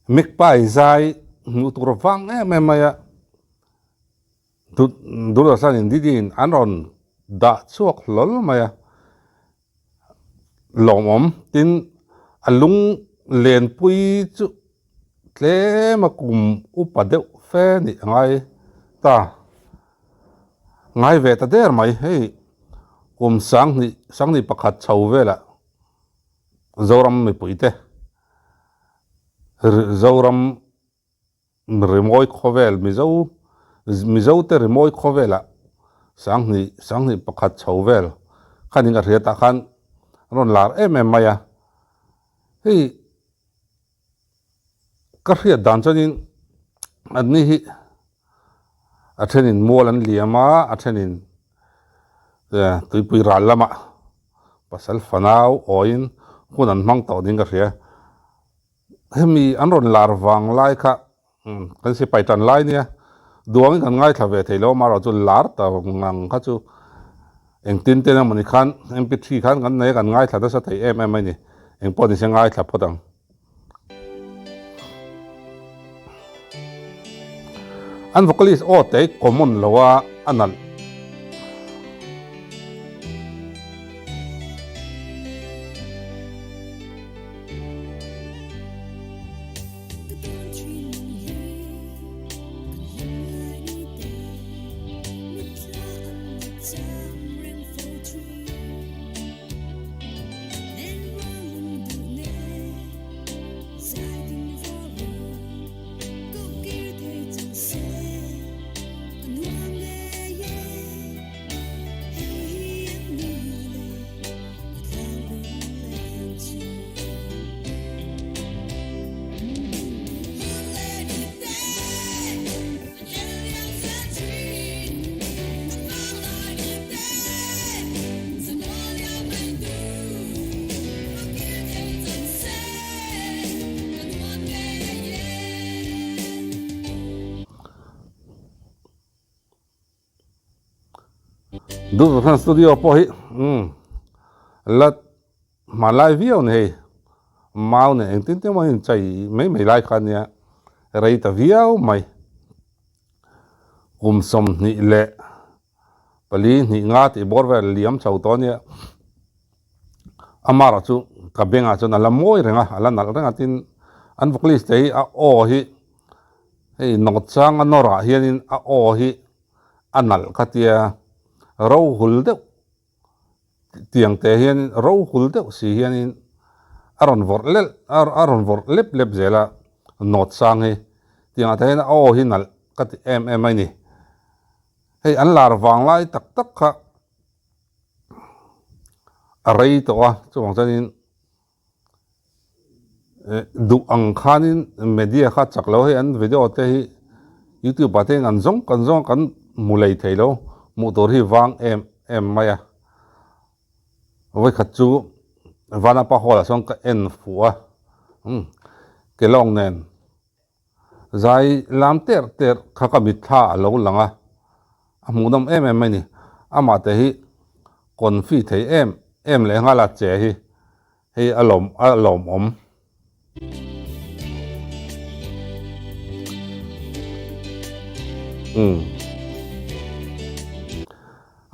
Magpie zai hmuh tur vang em em mai a, Doordarshan-in DD-in an rawn dah chhuak hlawl mai a, lawmawm tin a lung lenpui chu tlem a kum upa deuh fe nih a ngai ta, ngai ve ta der mai hei kum sanghnih sanghnih pakhat chho velah Zoram mipuite Zoram Rimawi khawvel Mizo Mizote rimawi khawvelah sanghnih sanghnih pakhat chho vel khanin ka hriatah khan a rawn lar em em mai a. Hei ka hriat dan chuanin anni hi a thenin mual an liam a, a thenin tuipui ral lamah pasal fanau awiin hun an hmang tawh niin ka hria. Hemi an rawn lar vang lai kha kan sipai tan lai nia duangin kan ngaithla ve thei lo amaherawh chu lar ta ngang kha chu engtin ten emawni khan mp3 khan kan nei a kan ngaithla nasa thei em em a ni engpawh nise ngaithla phawt ang. An vocalist aw te hi common lo a a nalh. Doordarshan studio pawh hi umm la hmanlai viau a ni hei mau nen engtin te emaw a inchei mai mai lai kha ania rei ta viau mai kum 24 hnih nga tih bawr vel liam chho tawh a nia amah erawh chu ka bengah chuan a la mawi reng a a la nalh reng a tin an vocalist te hi a aw hi hei nawt chang a nawrah hianin a aw hi a nalh kha tia ro hul deuh tiang te hianin ro hul deuh si hianin a rawn vawrh lel a rawn vawrh lep lep zel a nawt sang hi tiangah te hian a aw hi nalh ka ti em em a ni hei an lar vang lai tak tak kha a rei tawh a chuvang chuanin Duh ang khanin media kha chak lo hei an video te hi youtube ah te hian kan zawng kan zawng kan hmu lei thei lo hmuh tur hi vang em em mai a vawikhat chu vanapa hall ah sawn ka en fuh a umm kelawng nen zai lam ter ter kha ka mitthla a lo lang a a hmuhnawm em em mai a ni amah te hi confi thei em em leh nghal a che hi. Hei a lawm a lawmawm. Umm.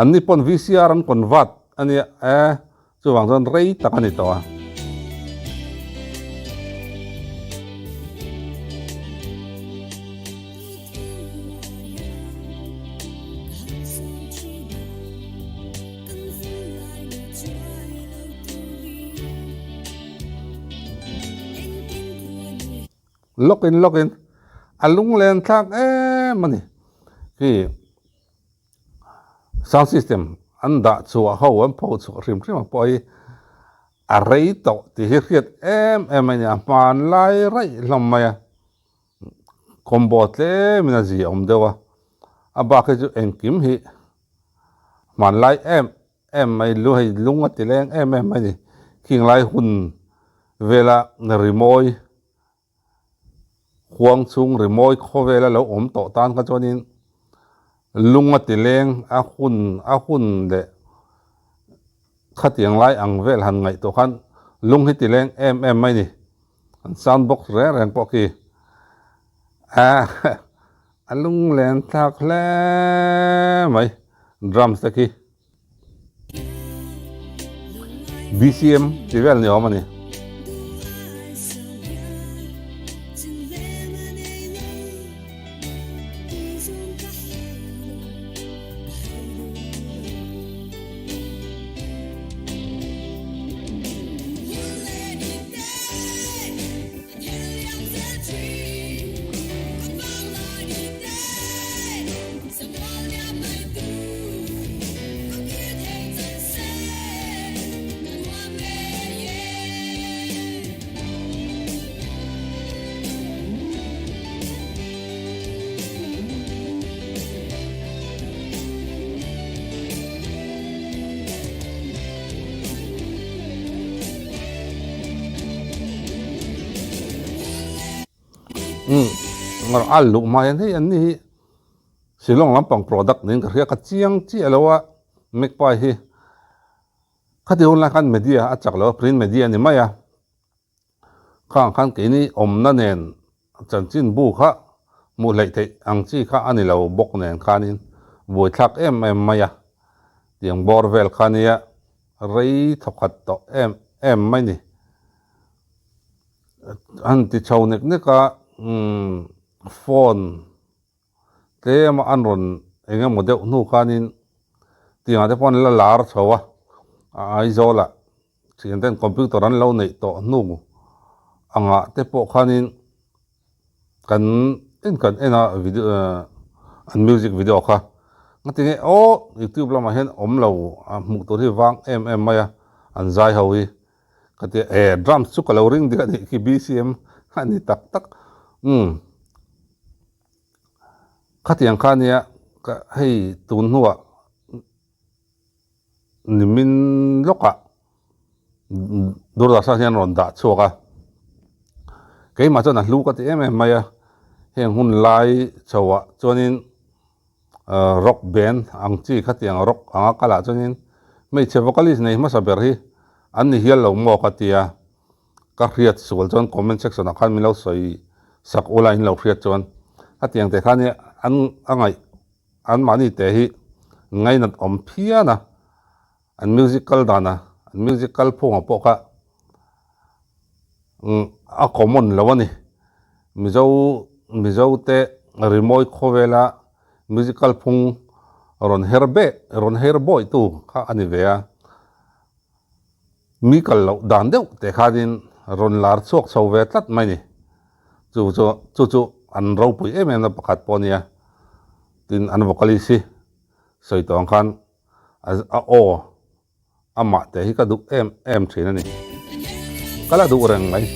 An ni pawn VCR an convert a nia e chuvang chuan rei tak a ni tawh a. Lawkin lawkin a lunglen thlak em a ni khi sound system an dah chhuah ho an pho chhuah hrim hrim ang pawh hi a rei tawh tih hi hriat em em a ni a hmanlai raih hlawm mai a. Combo tlemin a zia awm deuh a, a bak hi chu engkim hi hmanlai em em mai lu hei lung a ti leng em em mai a ni. Khing lai hun vela rimawi huang chhung rimawi khawvela lo awm tawh tan kha chuanin lung a ti leng a hun a hun leh khatiang lai ang vel han ngaih tawh khan lung hi ti leng em em mai a ni. An sound box reng reng pawh khi ah a lunglen thlak hle mai drums te khi. BCM tih vel ni awm a ni. A luh hma hian hei an ni hi Shillong lampang product niin ka hria ka chiang chiah lo a Magpie hi khati hun lai khan media a chak lo a print media a ni mai a khang khan keini awmna nen chanchin bu kha hmuh hleih theih ang chi kha a ni lo bawk nen khanin buaithlak em em mai a tiang bawr vel kha nia rei thawkhat tawh em em mai ni. An ti chho nek nek a umm phone tlem a an rawn eng emaw deuh hnu khanin tiangah te pawh an la lar chho a Aizawl ah thian ten computer an lo neih tawh hnu angah te pawh khanin kan en kan en a video an music video kha ngatinge aw youtube lamah hian awm lo a hmuh tur hi vang em em mai a an zai ho hi. Ka ti e drums chu ka lo ring dik a nih khi BCM a ni tak tak umm khatiang kha nia ka hei tun hnuah nimin lawkah Doordarshan hian rawn dah chhuak a keimah chuan a hlu ka ti em em mai a heng hun lai chhoah chuanin rock band ang chi khatiang rock anga kalah chuanin hmeichhe vocalist nei hmasa ber hi an ni hial lo maw ka tia ka hriat sual chuan comment section ah khan min lo sawi sak ula in lo hriat chuan khatiang te khan an a ngaih an mahni te hi ngainat awm phian a an music kal dan a an music kal phung ah pawh kha a common lo a ni mizo mizo te rimawi khawvela music kal phung rawn her beh rawn her bawi tu kha a ni ve a mi kal loh dan deuh te khanin rawn lar chhuak chho ve tlat mai ni chu chu chu chu an ropui em em na pakhat pawh a nia tin an vocalist hi sawi tawh ang khan. a aw amah te hi ka duh em em thin a ni ka la duh reng mai.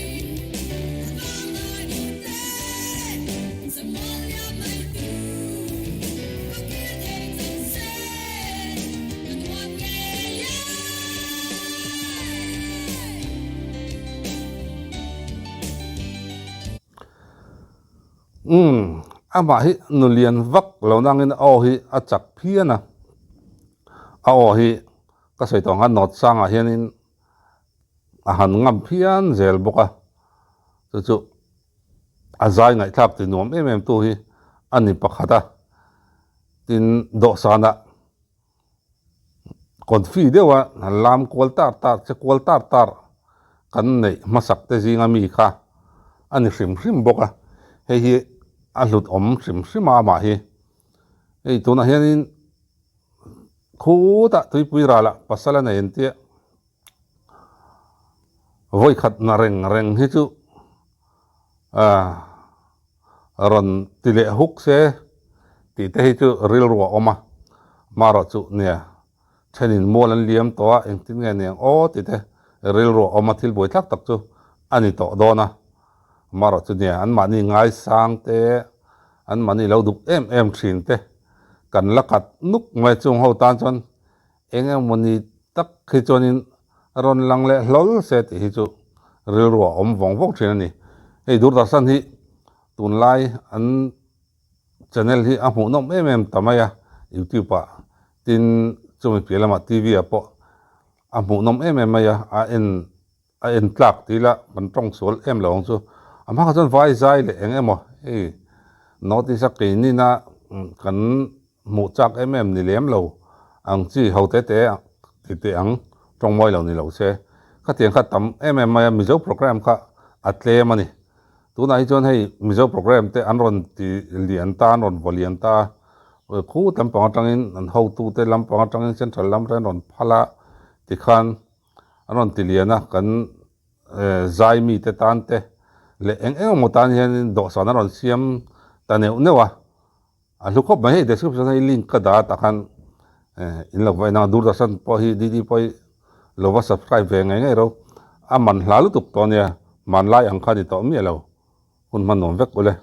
Umm, amah hi nu lian vak lo nangin a aw hi a chak phian a, a aw hi ka sawi tawh ang a nawt sangah hianin a han ngam phian zel bawk a, chu chu a zai ngaihthlak ti nuam em em tu hi a ni pakhat a, tin dawhsanah Confi deuha han lam kual tar tar che kual tar tar kan neih hmasak te zinga mi kha a ni hrim hrim bawk a, hei hi a hlut awm hrim hrim a amah hi. Hei tunah hianin khutah tuipui ralah pasal a nei an tia vawikhat na reng reng hi chu ah rawn ti leh huk se tih te hi chu rilru a awm a, marawh chu nia thenin mual an liam tawh a engtin nge niang aw tih te rilru a awm a thil buai thlak tak chu a ni tawh dawn a, marawh chu nia anmahni ngaisang te anmahni lo duk em em thin te kan la kat nuk mai chung ho tan chuan Eng emawni tak hi chuanin rawn lang leh hlawl se tih hi chu rilru a awm vawng vawng thin a ni. Hei Doordarshan hi tunlai an channel hi a hmuhnawm em em ta mai a, YouTube ah tin chumi piah lamah TV ah pawh a hmuhnawm em em mai a, a en. A en tlak ti ila kan tawng sual em lo ang chu. A hma kha chuan vai zai leh eng emaw hei North East a keinina kan hmuh chak em em ni lem lo ang chi ho te te ti teh ang tawng mawi lo ni lo se. Khatiang kha tam em em mai a Mizo program kha a tlem a ni. Tunah hi chuan hei Mizo program te an rawn ti lian ta an rawn vaw lian ta a khut lampang atangin an hotute lampang atangin central lam te an rawn phal a tikhan An rawn ti lian a, kan zai mite tan te leh eng eng emaw tan hianin dawhsan a rawn siam ta neuh neuh a, a hlu khawp mai. Hei description hi link ka dah a tah khan in lo va en ang a, Doordarshan pawh hi DD pawh hi lo va subscribe ve ngei ngei ro, a man hla lutuk tawh a nia, hmanlai ang kha a ni tawh miah lo, hun hman nuam vek ule.